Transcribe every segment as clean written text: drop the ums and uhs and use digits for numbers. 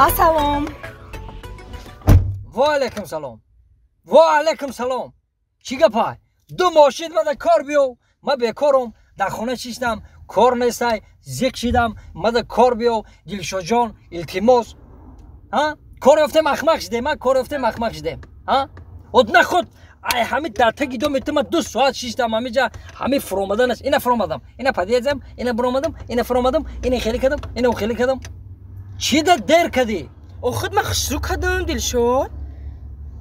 Ассалом. Ва алайкум салом. Ва алайкум салом. Чӣ гапай? Ду мошин мада кор биё. Ма бекорум, дар хона шиштам, кор нестай, зиқ шидам, мада кор биё, Дилшодҷон, илтимос. Ҳа? Кор ёфтем ахмақ шидем, ҳа? Кор ёфтем ахмақ шидем. Ҳа? От нахуд ай ҳами дар таги доми ту ма 2 соат шиштам ҳамиҷа, ҳами фуромаданаш, ина фуромадам, ина подъездам, ина буромадам, ина фуромадам, ина хеле кардам, ина хеле кардам. Чӣ да дер кардӣ? Охир ман хушрӯ кардам, Дилшод.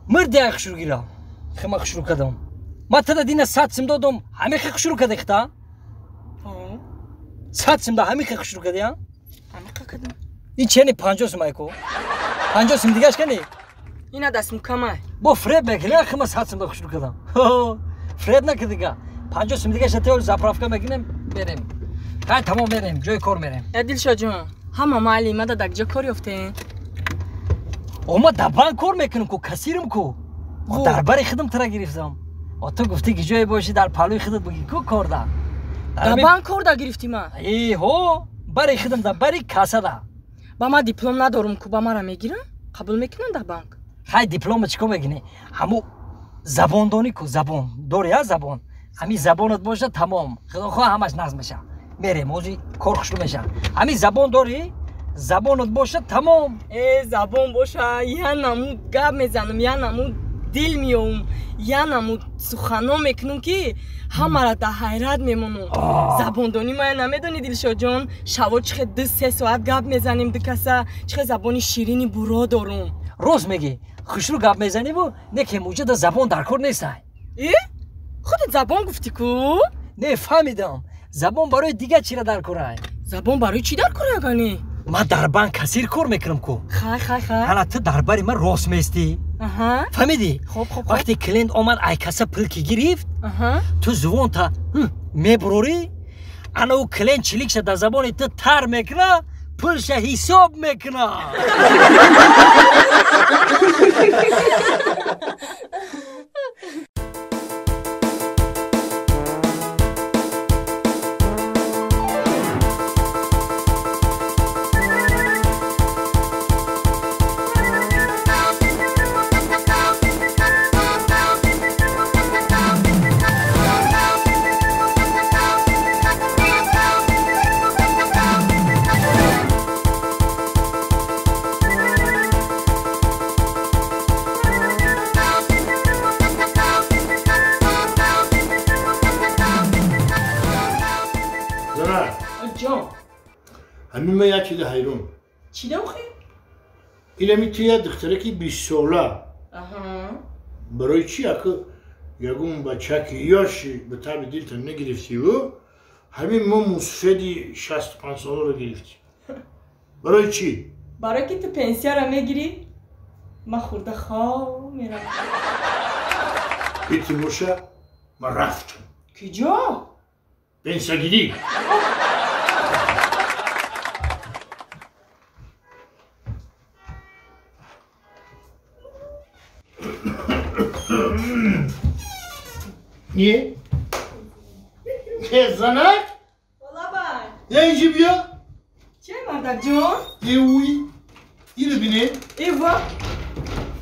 Мирди ай хушрӯ гирам. Хе ман хушрӯ кардам. Ман тада дина 100 сим додам, ҳами хе хушрӯ кардӣ хита? 100 сим да ҳами хе хушрӯ кардӣ, а? Ҳами хе кардам. Ин чени 50 сим айко? 50 сим дигаш кани? Ина дастм камай. Бо фреб мекунӣ, хе ман 100 сим да хушрӯ кардам. Фреб накардӣ га. 50 сим дигаш теол заправка мекунем, мерем. Хай тамом мерем, ҷои кор мерем. Э Дилшодҷон, ҳама майли мада дар ҷо кор ёфтем. Ма дар банк кор мекунам ку, кассирам ку. Дар бари худам тара гирифтам. Ту гуфтӣ ки ҷое бошӣ дар паҳлӯи худат буги ку кор да. Дар банк кор да гирифтӣ ма? Э ҳо, бари худам да, бари касса да. Ба ман диплом надорум ку, ба мара мегирам? Қабул мекунам дар банк? Хай диплома чӣ кор мекунӣ? Ҳаму забондонӣ ку, забон. Дорӣ а забон? Ҳамин забонат боша тамом. Худохоҳ ҳамаш нағз меша. Мерем, ҳозир кор хушрӯ меша. Ҳамин забон дорӣ? Забонат боша тамом. Э забон боша, я намуд гап мезанам, я намуд дил меёвам, я намуд сухано мекунам ки ҳамаро дар ҳайрат мемонам. Забондонӣ мая намедонӣ Дилшодҷон, шаво чӣ хел 2-3 соат гап мезанем ду каса, чӣ хел забони ширини буро дорум. Рост мегӣ, хушрӯ гап мезаниву не ки муҷада забон дар кор нестай. Э? Худат забон гуфтӣ ку? Не фаҳмидам. Забон барои дигар чира дар корай? Забон барои чӣ дар кор агани? Ман дар банк кассир кор мекунам ку. Хай, хай, хай. Ҳала ту дар бари ман рост меистӣ. Фаҳмидӣ? Хоб, хоб. Вақте клиент омад ай касса пул ки гирифт, ту зувонта мебурорӣ, ана ӯ клиент чиликша дар забони ту тар мекуна, пулша ҳисоб мекуна. ҳамин ман як чизи ҳайрон. Чӣ дохи? Инами ту як духтараки 20 сола. Барои чӣ ака ягон бачаки ёши ба таби дилта нагирифтиву ҳамин мо мусфеди 65 соларо гирифтӣ? Барои чӣ? Барое ки ту пенсияро мегирӣ, ман хурда хоб меравам. Ити боша, ман рафтам. Куҷо? Пенсиягирӣ. Niye? Zanак? Лабай. Я инҷи биё. Чӣ мардакҷон? Э уй. Иро бине. Эва.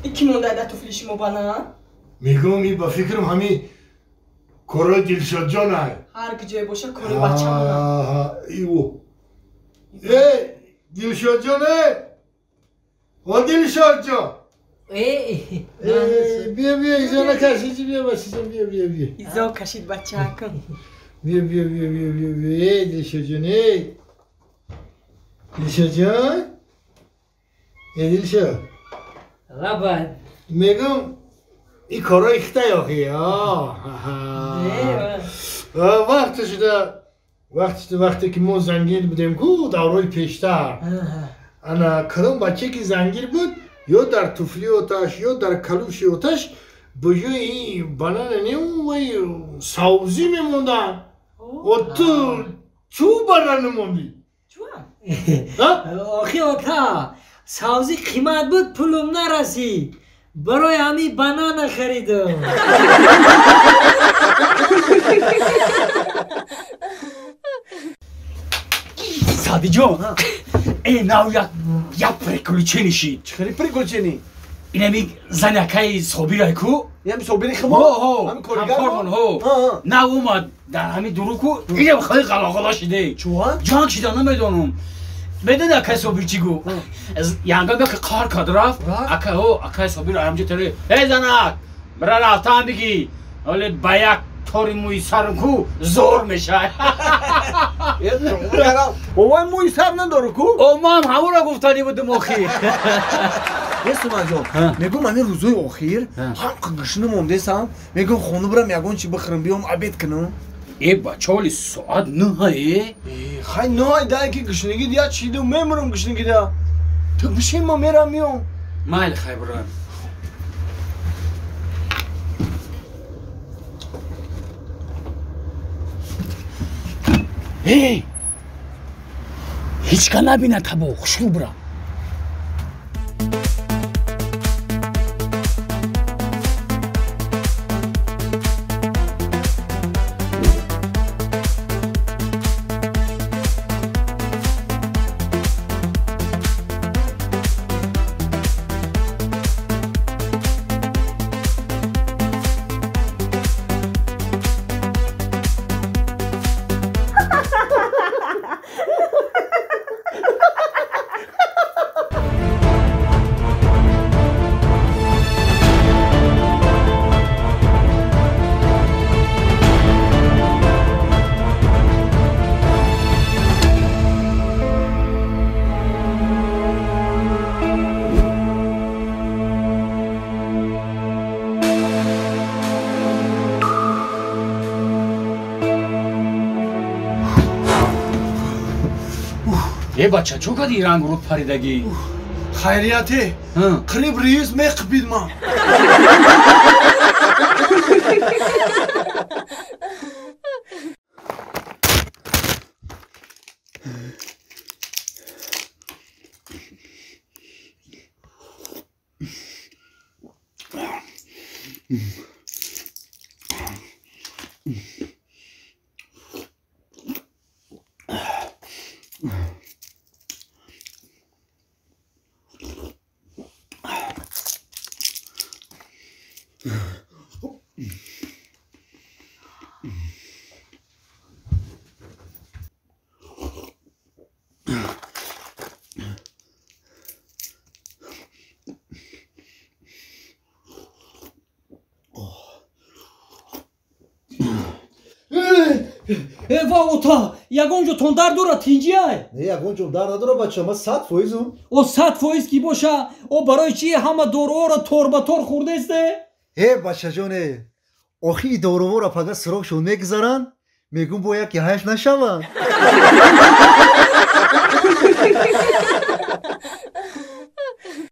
Ики монда да туфли шумо бана? Мегӯм и ба фикрам ҳами корои Дилшодҷон ай. Ҳар куҷое боша кори бачамона. Иву. Э, Дилшодҷон э! О Дилшодҷон! Биё, биё, изо накаш, иҷи биё, бачаҷон, биё, биё, биё. Изо кашид бачакам. Биё, биё, биё, биё, биё, биё, эй, Дилшодҷон, эй. Дилшодҷон? Э, Дилшод. Лабай. Мегӯм, ин корҳои хитай охи. Вақте шуда, вақте вақте ки мо зангир будем ку, даврои пештар. Ана кадом бачае ки зангир буд, ё дар туфли оташ, ё дар калуши оташ ба ҷои банана не вай савзӣ мемонданд. О ту чӯ банан намондӣ? Охи ота, савзӣ қимат буд, пулум нарасид. Барои ҳамин банана харидам. Садиҷон, э нав Я приключение шид. Чӣ хели приключение? Инами занякаи Собирай ку? Инами Собири химо? Ҳо, ҳами коригар ҳо. На омад дар ҳами дуру ку, инам хеле ғалоғало шиде. Чуа? Ҷанг шида намедонам. Медони акай Собир чӣ гуфт? Янгам яке қар кард рафт. Акай ҳо, акай Собир ҳамҷо таре. Эй занак, бира рафтан бигӣ. Ҳоле ба як тори мӯи сарам ку зор мешавад. Овай мӯи сар надору ку? О, ман ҳамонро гуфтанӣ будум охир. Сумаҷон, мегӯм ҳамин рӯзои охир ҳам гушна мондесам, мегӯм хона бирам ягон чи бихӯрам, биём обед кунам. Э, бача, оли соат нӯҳае? Хай нӯҳай дай ки гушнагӣ дия чиду мемурам гушнагӣ да. Ту бишин, ма мерам миём. Майли, хай бирам. Эй, ҳеҷ ка набинад табо, хушрӯ бирам. Э, бача, чӯ кади ранг рӯ паридагӣ? Хайрияте, қариб раис меқипид ман. Э, ва ота, ягон ҷо тон дард дорад, тинҷиай? Не, ягон ҷо дард надорад, бача, ман 100%-ум. О, 100% ки боша, о барои чи ҳама доруҳоро тор ба тор хӯрдесте? Э, бачаҷоне, охи доруҳоро пага срокшон мегузаранд, мегӯм бо яке ҳайф нашаванд.